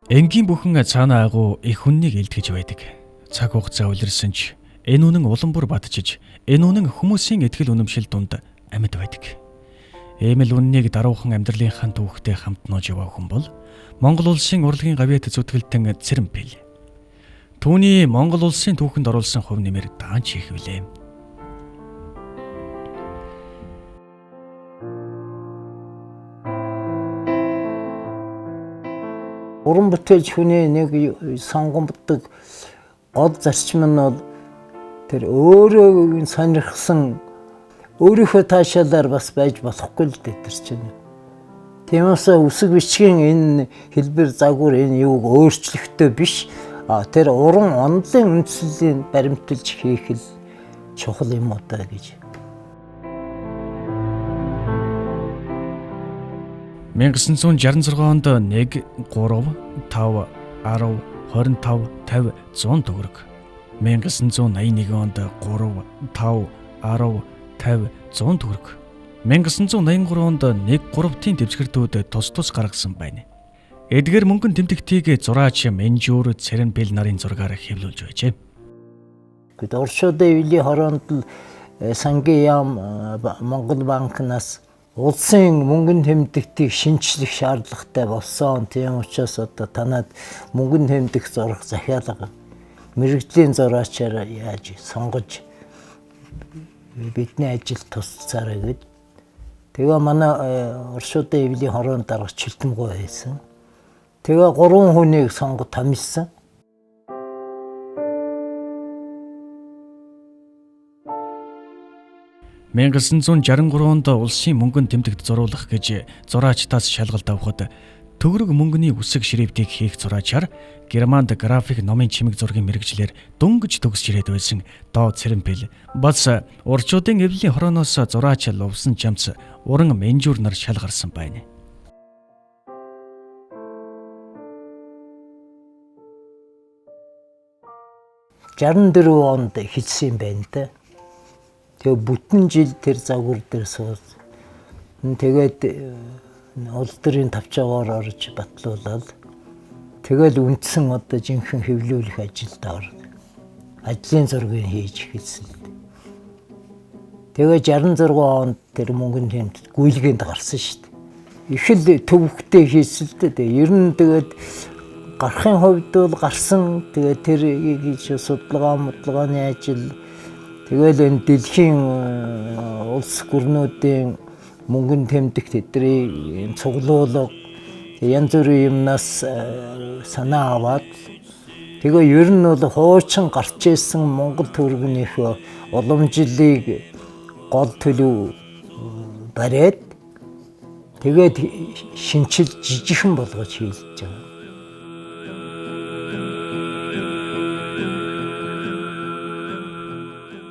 Энгийн бүхэн цаана агуу их хүннийг илтгэж байдаг. Цаг хугацаа улирсан ч энэ үнэн улам бүр бадчиж, энэ үнэн хүмүүсийн итгэл үнэмшил дунд амьд байдаг. Ийм л үннийг даруухан амьдралынхаа түүхтэй хамт нууж яваа хүн бол Монгол улсын урлагийн гавьяат зүтгэлтэн Цэрэмпэл. Түүний Монгол улсын түүхэнд оруулсан хувь нэмэр даанч их билээ. Уран бүтээлч хүний нэг сонгомддог гол зарчим нь бол тэр өөрөө сонирхсан өөрийнхөө таашаалаар бас байж болохгүй л дээ тэр чинь. Тиймээс үсэг бичгийн энэ хэлбэр загвар энэ юуг өөрчлөхтэй биш. А тэр уран онолын үндслийг баримталж хийх л чухал юм уу даа гэж. 1966 онд 1, 3, 5, 10, 25, 50, 100 төгрөг. 1981 онд 3, 5, 10, 50, 100 төгрөг. 1983 онд 1 3-ын дэвсгэртүүд тус тус гаргасан байна. Эдгээр мөнгөн тэмдэгтийг зураач Менжүр Цэрэнбэл нарын зургаар хэвлүүлж байжээ. Гэт орчуудын эвлийн хороонд л сангийн яам Монгол банкнаас улсын мөнгөн тэмдэгтийг шинчлэх шаардлагатай болсон. Тийм учраас одоо танад мөнгөн тэмдэгт зурах захиалга мэргэжлийн зураачаар яаж сонгож бидний ажил тусалцаарай гэд. Тэгээ манай орчуудын эвлийн хороонд дарга Чилтэмгой байсан. Тэгээ 3 хүнийг сонгод томилсон. 1963 онд улсын мөнгөн тэмдэгт зуруулах гэж зураачдаас шалгалт авахад төгрөг мөнгөний үсэг шрифтийг хийх зураачаар Германд график номын чимэг зургийн мэргэжлээр дөнгөж төгсөж ирээд байсан Доо Цэрэмпэл бас урчуудын эвлэлийн хорооноос зураач Лувсан Чамц уран менжүр нар шалгарсан байна. 64 онд эхэлсэн юм байна да. Тэгээ бүтэн жил тэр загвар дээр сууж тэгээд улс төрийн тавчаагаар орж батлуулаад тэгэл үндсэн одоо жинхэнэ хэвлүүлэх ажилд орно. Ажлын зургийг хийж эхэлсэн. Тэгээ 66 онд тэр мөнгөн тэмд гүйлгээнд гарсан шүү дээ. Их л төвөгтэй хийсэн л дээ. Ер нь тэгээд гарахын хувьд бол гарсан. Тэгээд тэр хийж судалгаа модалгааны ажил тэгэл энэ дэлхийн улс гүрнүүдийн мөнгөн тэмдэгт тэдний цуглуулга янз бүрийн юмнаас санаа аваад тэгээ ер нь бол хуучин гарч ирсэн Монгол төгрөгнийх уламжлалыг гол төлөв бариад тэгээд шинчил жижигхэн болгож хийлж байгаа.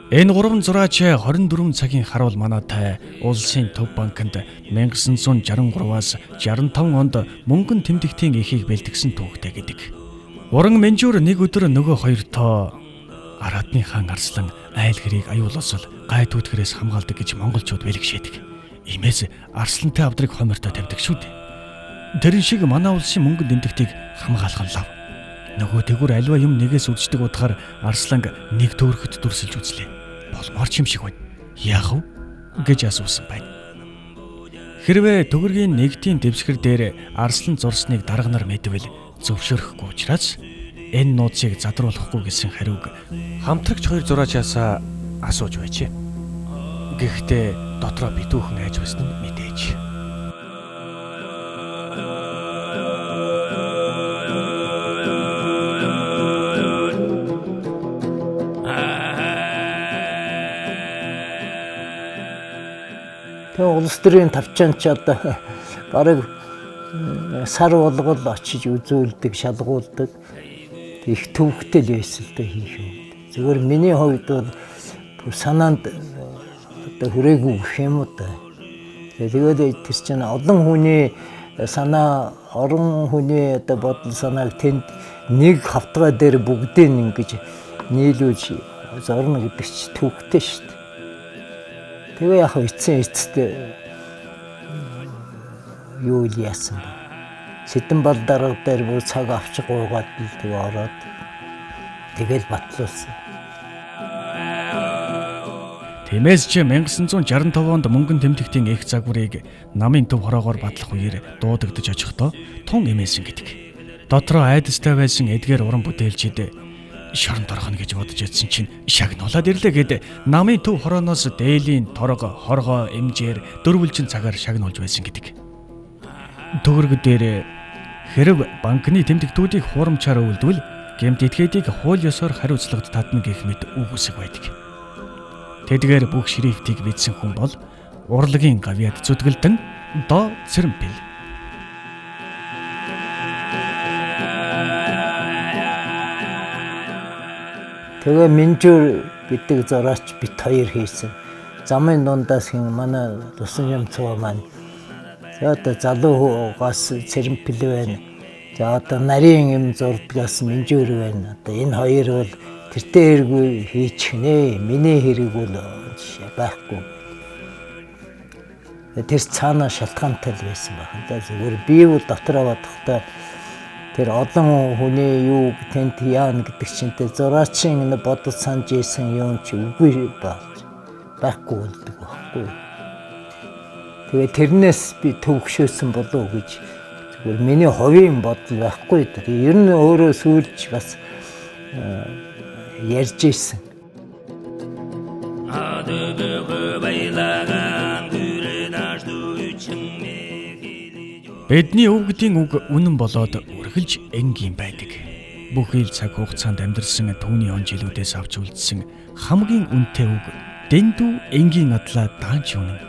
Энэ гурван зураач 24 цагийн харуул манаатай улсын төв банкнд 1963-аас 65 онд мөнгөн тэмдэгтийн эхийг бэлтгэсэн түүхтэй гэдэг. Уран менжүр нэг өдөр нөгөө хоёртоо Араадны хаан Арслан айл хэрийг аюул осол гай түүтгэрээс хамгаалдаг гэж монголчууд бэлгшээдэг. Иймээс Арслантай авдрыг хомортой тавьдаг шүү дээ. Тэрэн шиг манай улсын мөнгөн тэмдэгтийг хамгаалах нь лав. Нөгөө тэгүр альва юм нэгээс үрждэг утгаар Арсланг нэг төөрөхөд дүрсэлж үзлээ. Болмоор ч юм шиг байна. Яах вэ гэж асуусан байна. Хэрвээ төгрөгийн нэгдийн дэвсгэр дээр арслан зурсныг дарга нар мэдвэл зөвшөөрөхгүй учраас энэ нууцыг задруулахгүй гэсэн хариуг хамтрагч хоёр зураачаасаа асууж байжээ. Гэхдээ дотроо битүүхэн айж байсан нь мэдээж. Тэгээ улс төрийн тавчаан ч одоо бараг сар болгол очиж үзүүлдэг, шалгуулдаг. Их төвөгтэй л байсан л да хийх юм. Зүгээр миний хувьд бол санаанд одоо хүрээгүй гэх юм уу да. Тэгээд тэр чинь олон хүний санаа, орон хүний одоо бодол санааг тэнд нэг хавтгай дээр бүгдийг ингэж нийлүүлж зорно гэдэг чи төвөгтэй шүү дээ. Тэгээ яг эцсийн эцэст юу л яасан бэ? Сэдэнбал дарга дээр бүр цаг авч гуйгаад л тэгээ ороод тэгэл батлуулсан. Тиймээс ч 1965 онд мөнгөн тэмдэгтийн эх загварыг намын төв хороогоор батлах үеэр дуудагдаж очихдоо тун эмээсэн гэдэг. Дотроо айдастай байсан эдгээр уран бүтээлчид шорон торгоно гэж бодож ядсан чинь шагнуулаад ирлээ гэд намын төв хорооноос дээлийн торго, хоргоо, эмжээр дөрвөлжин цагаар шагнуулж байсан гэдэг. Төгрөг дээр хэрв банкны тэмдэгтүүдийг хуурамчаар өвлдвөл гэмт этгээдийг хууль ёсоор хариуцлагад татна гэх мэт үг үсэг байдаг. Тэдгээр бүх шрифтийг бичсэн хүн бол урлагийн гавьяат зүтгэлдэн До Цэрэмпэл. Тэгээ Минжүүр гэдэг зураач бит хоёр хийсэн. Замын дундаас хин манай Тусан Ямцгаа маань за одоо залуугаас Цэрэмпэл байна. За одоо нарийн юм зурдгаас Минжүүр байна. Одоо энэ хоёр бол тэртээ хэрэггүй хийчихнэ. Миний хэрэг бол байхгүй. Тэр цаанаа шалтгаантай л байсан байх. Да зүгээр би бол дотроо бодохдоо тэр олон хүний юу тэнд яана гэдэг чинтэй зураачийн энэ бодол санаж исэн юм чи үгүй байхгүй болдог байхгүй. Тэгээ тэрнээс би төвөгшөөсөн болов уу гэж зүгээр миний хувийн бодол байхгүй. Тэгээ ер нь өөрөө сүүлж бас ярьж исэн. Бидний өвгдийн үг үнэн болоод үргэлж энгийн байдаг. Бүхий л цаг хугацаанд амьдарсан түүний он жилүүдээс авч үлдсэн хамгийн үнэтэй үг дэндүү энгийн адлаа даанч үнэн.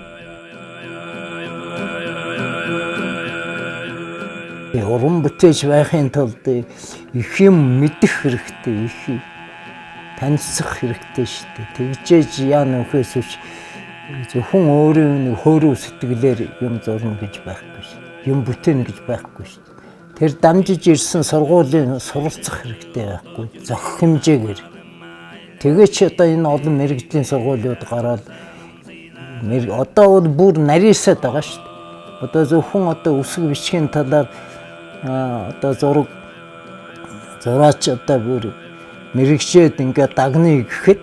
Уран бүтээлч байхын тулд их юм мэдэх хэрэгтэй, их танилцах хэрэгтэй шүү дээ. Тэгжээж яа нөхөөс биш зөвхөн өөрийн нэг хөөрөв сэтгэлээр юм зурна гэж байхгүй шүү дээ. Юм бүтээнэ гэж байхгүй шүү дээ. Тэр дамжиж ирсэн сургуулийн суралцах хэрэгтэй байхгүй. Зохих хэмжээгээр. Тэгээ ч одоо энэ олон мэргэжлийн сургуулиуд гараад одоо бол бүр нарийсаад байгаа шүү дээ. Одоо зөвхөн одоо үсэг бичгийн талаар одоо зураг зураач одоо бүр мэрэгчээд ингээд дагныг гэхэд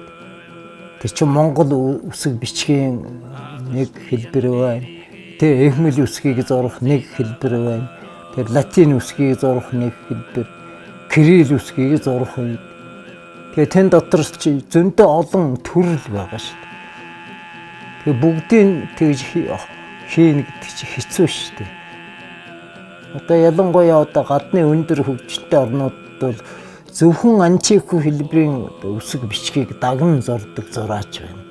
тэр чинь Монгол үсэг бичгийн нэг хэлбэр байна. Тэр эхмэл үсгийг зурах нэг хэлбэр байна. Тэр латин үсгийг зурах нэг хэлбэр, кирилл үсгийг зурах үед. Тэгээ тэн дотор чи зөндөө олон төрөл байгаа шүү дээ. Тэгээ бүгдийг тэгж хийнэ гэдэг чи хэцүү шүү дээ. Одоо ялангуяа одоо гадны өндөр хөгжилтэй орнуудад бол зөвхөн антик хэлбэрийн үсэг бичгийг даган зурдаг зураач байна.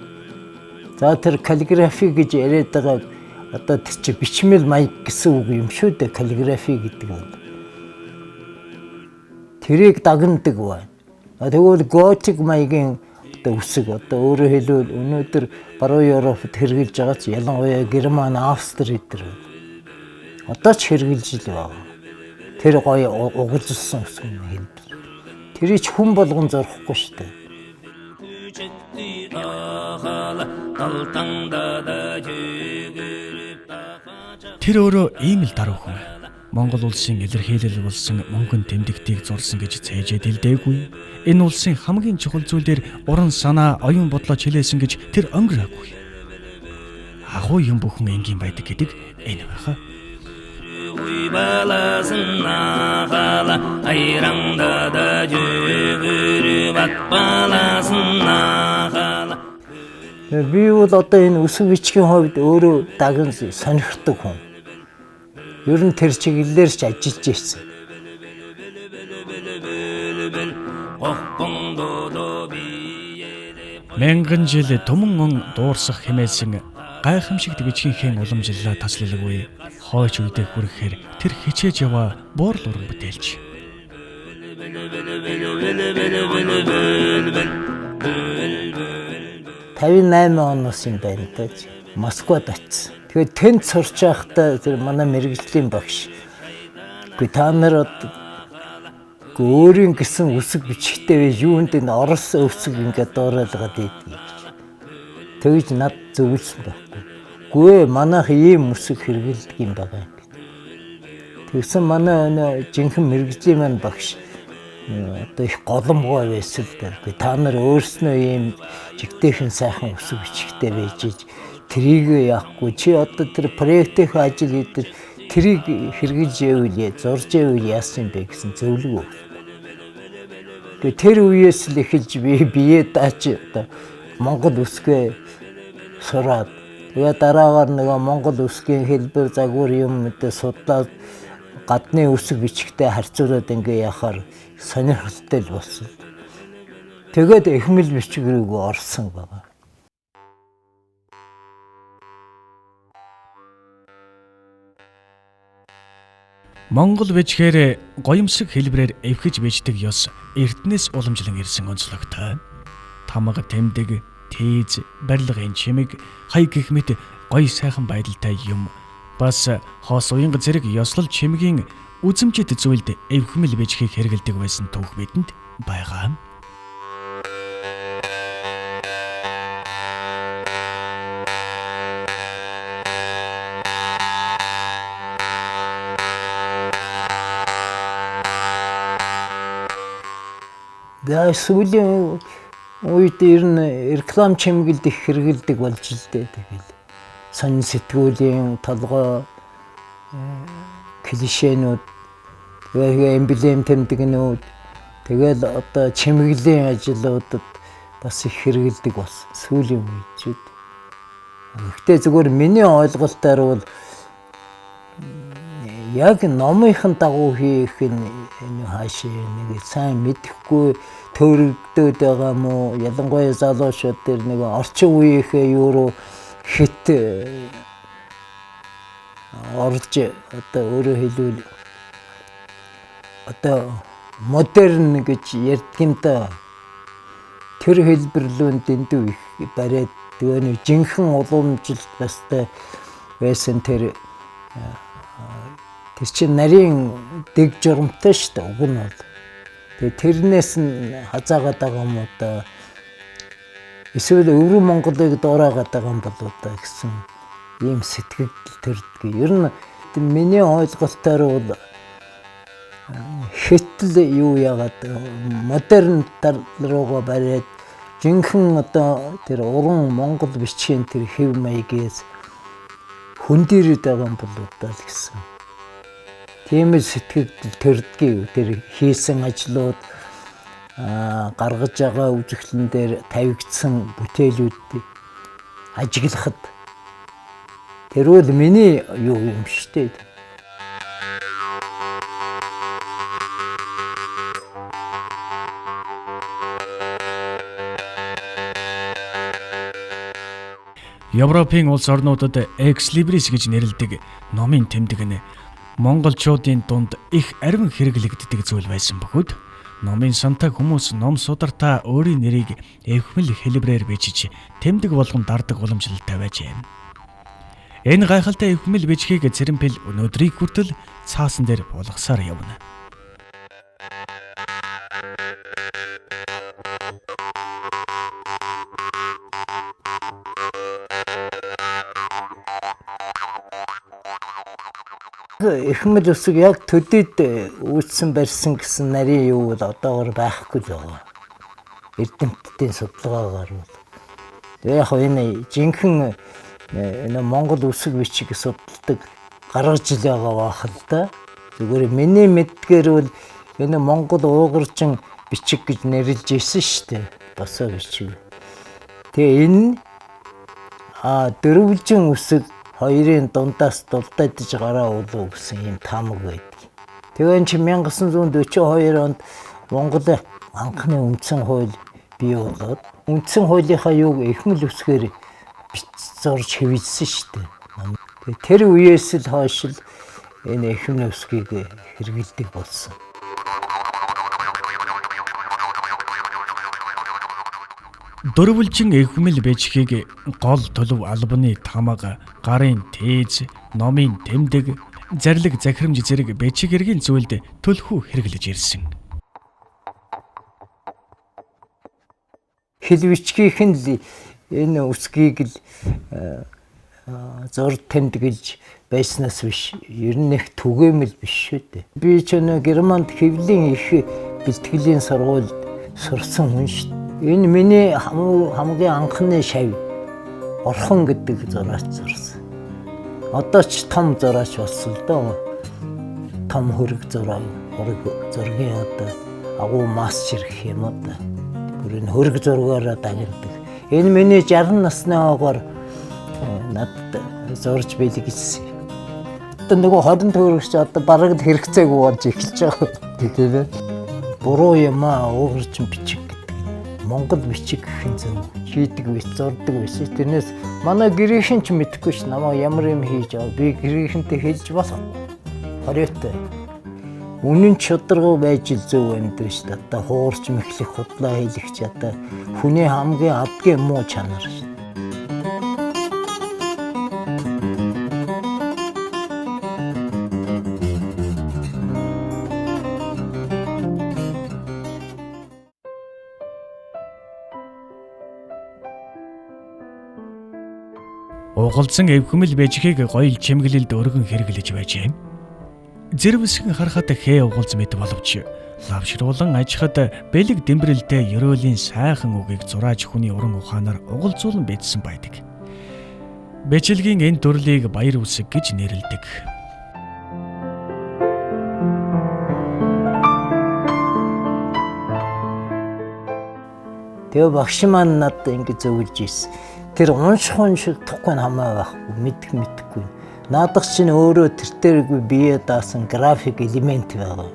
За тэр каллиграфи гэж яриад байгаа одоо тэр чи бичмэл маяг гэсэн үг юм шүү дээ, каллиграфи гэдэг бол. Тэрийг дагнадаг байна. Тэгвэл готик маягийн одоо үсэг одоо өөрөөр хэлбэл өнөөдөр баруун Европт хэрэгжилж байгаа ч ялангуяа Герман, Австри эдэр байна. Одоо ч хэрэгжилж л байгаа. Тэр гоё угалжсан үсэг хэлбэр. Тэрийг ч хүн болгон зурхгүй шүү дээ. Тэр өөрөө ийм л даруй хүн. Монгол улсын илэрхийлэл болсон мөнгөн тэмдэгтийг зурсан гэж цээжээд илдээгүй. Энэ улсын хамгийн чухал зүйл дээр уран санаа, оюун бодлоо чилээсэн гэж тэр өнгөрөөгүй. Агуу юм бүхэн энгийн байдаг гэдэг энэ байхаа. Би бол одоо энэ үсэг бичгийн хувьд өөрөө даган сонирхдаг хүн. Ер нь тэр чиглэлээр ч ажиллаж ирсэн. Мянган жил түмэн он дуурсах хэмээсэн гайхамшигт бичгийнхээ уламжлалаа таслалгүй хойч үедээ хүрэхээр тэр хичээж яваа буурал уран бүтээлч. 58 оноос юм байна даа. Москвад очсон. Тэгээд тэнд сурч байхдаа тэр манай мэргэжлийн багш. Үгүй та нар өөрийн гэсэн үсэг бичгтэй байж юунд энэ орос үсэг ингээд дуурайлгаад ийдгийг гэж. Тэгж над зөвлөсөн байхгүй. Гүй ээ манайх ийм үсэг хэрэгэлдэг юм байгаа юм гэж. Тэгсэн манай өнөө жинхэнэ мэргэжлийн маань багш одоо их голомгой байсан л да. Үгүй та нар өөрснөө ийм жигтэйхэн сайхан үсэг бичгтэй байж иж тэрийг яахгүй чи одоо тэр проектийн ажил хийдэг тэрийг хэрэгжилж яавал зурж яавал яасан бэ гэсэн зөвлөгөө өгсөн. Тэгээ тэр үеэс л эхэлж би бие даач одоо Монгол үсгээ сураад тэгээ дараагаар нөгөө Монгол үсгийн хэлбэр загвар юм мэдээ судлаад гадны үсэг бичгтэй харьцуулаад ингээ яхаар сонирхолтой л болсон. Тэгээд эхмэл бичиг рүү орсон байгаа. Монгол бичгээр гоёмсог хэлбэрээр эвхэж бичдэг ёс эртнээс уламжлан ирсэн онцлогтой. Тамга, тэмдэг, тээз, барилгын чимэг, хаяг гэх мэт гоё сайхан байдалтай юм бас хоос уянга зэрэг ёслол чимгийн үзэмжит зүйлд эвхмэл бичгийг хэрэглэдэг байсан түүх бидэнд байгаа. За сүүлийн үед ер нь реклам чимгэлд их хэрэгэлдэг болж л дээ. Тэгэл сонин сэтгүүлийн толгой клишэнүүд, тэгээ эмблем тэмдэгнүүд, тэгэл одоо чимэглэлийн ажлуудад бас их хэрэгэлдэг болсон сүүлийн үед. Гэхдээ зүгээр миний ойлголтоор бол яг номынхын дагуу хийх нь энэ хаашаа нэг сайн мэдэхгүй төөрөгдөөд байгаа мó, ялангуяа залуучууд дээр нэг орчин үеийнхээ юу руу хит орж одоо өөрөөр хэлбэл одоо модерн гэж ярьдаг юм да. Тэр хэлбэрлүүн дэндүү их бариад тэгээ нэг жинхэнэ уламжилт бастай байсан тэр чинь нарийн дэг журамтай шүү дээ уг нь бол. Тэгээ тэрнээс нь хазаагаад байгаа юм уу да. Эсвэл өвөр Монголыг дуурайгаад байгаа юм болоо да гэсэн ийм сэтгэл төрдөг. Ер нь миний ойлголтоор бол хэтэл юу яагаад модерн тал руугаа бариад жинхэнэ одоо тэр уран Монгол бичгийн тэр хэв маягээс хөндийрээд байгаа юм болоо да л гэсэн. Тийм л сэтгэл төрдгийг тэр хийсэн ажлууд гаргаж байгаа үзэсгэлэн дээр тавигдсан бүтээлүүд ажиглахад тэр бол миний юу юм шүү дээ. Европын улс орнуудад Ex Libris гэж нэрлэдэг номын тэмдэг нь монголчуудын дунд их аривн хэрэглэгддэг зүйл байсан бөгөөд номын сантай хүмүүс ном судартаа өөрийн нэрийг эвхмэл хэлбэрээр бичиж тэмдэг болгон дардаг уламжлалтай байжээ. Энэ гайхалтай эвхмэл бичгийг Цэрэнпэл өнөөдрийг хүртэл цаасан дээр болгосоор явна. Эхмэл үсэг яг төдийд үүссэн барьсан гэсэн нарийн юу бол одоогор байхгүй л байгаа. Эрдэмтдийн судалгаагаар бол. Тэгээ яг энэ жинхэнэ энэ Монгол үсэг бичиг судалдаг гаргаж ил байгаа баах л да. Зүгээр миний мэддгээр бол энэ Монгол уугарчин бичиг гэж нэрлэж ирсэн шүү дээ. Босоо бичиг. Тэгээ энэ дөрвөлжин үсэг хоёрын дундаас дулдаадж гараа болов гэсэн ийм таамаг байдаг. Тэгээ эн чинь 1942 онд Монголын анхны үндсэн хууль бий болоод үндсэн хуулийнхаа юуг эхмэл үсгээр зурж хэвлэсэн шүү дээ. Тэгээ тэр үеэс л хойш л энэ эхмэл үсгийг хэрэглэдэг болсон. Дөрвөлжин эвхмэл бичгийг гол төлөв албаны тамга, гарын тээз, номын тэмдэг, зарлиг захирамж зэрэг бичиг эргийн зүйлд төлхөө хэрэглэж ирсэн. Хэл бичгийнх нь л энэ үсгийг л зур тэмдэглэж байснаас биш. Ер нь их түгээмэл биш шүү дээ. Би ч нөө Германд хэвлийн их бэлтгэлийн сургуульд сурсан хүн шүү дээ. Энэ миний хамгийн анхны шав Орхон гэдэг зураач зурсан. Одоо ч том зураач болсон л доо. Том хөрөг зураа, хөрөг зургийн одоо агуу мастер гэх юм уу да. Бүр энэ хөрөг зургаараа дагнадаг. Энэ миний 60 насны оогоор надад зурж бэлгэжсэн. Одоо нөгөө 20 төгрөгч одоо бараг л хэрэгцээгүй болж эхэлж байгаа тийм ээ. Буруу юм аа, уугар чинь бичиг гэдэг. Монгол бичиг гэх нь зөв. Хийдэг биш, зурдаг биш. Тэрнээс манай гэрийнхэн ч мэдэхгүй ш намайг ямар юм хийж байгаа. Би гэрийнхэнтэй хэлж болохгүй. Хориотой. Үнэн чударгуу байж л зөв амьдрын ш. Одоо хуурч мэхлэх, худлаа хийлэх ч одоо хүний хамгийн адгийн муу чанар ш. Угалзан эвхэмэл бэжхийг гоёл чимэглэлд өргөн хэрэглэж байжээ. Зэрвсгэн харахад хээ угалз мэд боловч лавшруулан ажихад бэлэг дэмбэрэлдээ ерөөлийн сайхан үгийг зурааж хүний уран ухаанаар угалзуулан бичсэн байдаг. Бэчилгийн энэ төрлийг баяр үсэг гэж нэрлэдэг. Тэгээ багш маань надад ингэж зөвлөж ирсэн. Тэр унших тухгүй хамаа байхгүй, мэдэх мэдэхгүй. Наадах чинь өөрөө тэртэргүй бие даасан график элемент байгаа.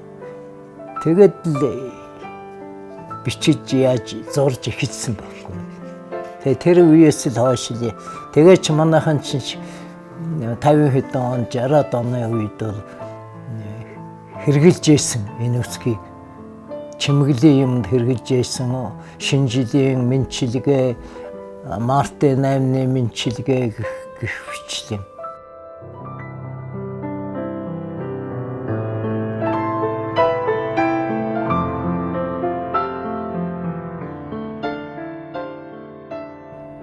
Тэгээд л бичиж яаж зурж эхэлсэн байхгүй. Тэгээ тэр үеэс л хойш л тэгээ ч манайхан чинь 50 хэдэн он 60-аад оны үед бол хэрглэж исэн энэ үсгийг чимэглэлийн юмд хэрглэж исэн, шинэ жилийн мэдчилгээ, мартын 8-ны мэдчилгээ гэх бичлэн.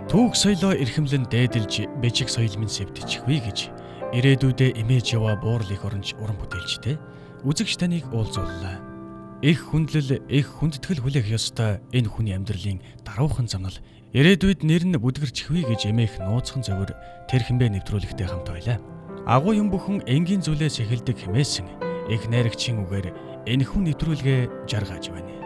Түүх соёлоо эрхэмлэн дээдэлж бичиг соёл минь сэвтчихвээ гэж ирээдүйдээ эмээж яваа буурал их оронч уран бүтээлчтэй үзэгч таныг уулзууллаа. Их хүндлэл, их хүндэтгэл хүлээх ёстой энэ хүний амьдралын даруухан замнал ирээдүйд нэр нь бүдгэрчихвээ гэж эмээх нууцхан зөвөр тэр хэмбэ нэвтрүүлэгтэй хамт байлаа. Агуу юм бүхэн энгийн зүйлээс эхэлдэг хэмээсэн их найрагчийн үгээр энэхүү нэвтрүүлгээ жаргаж байна.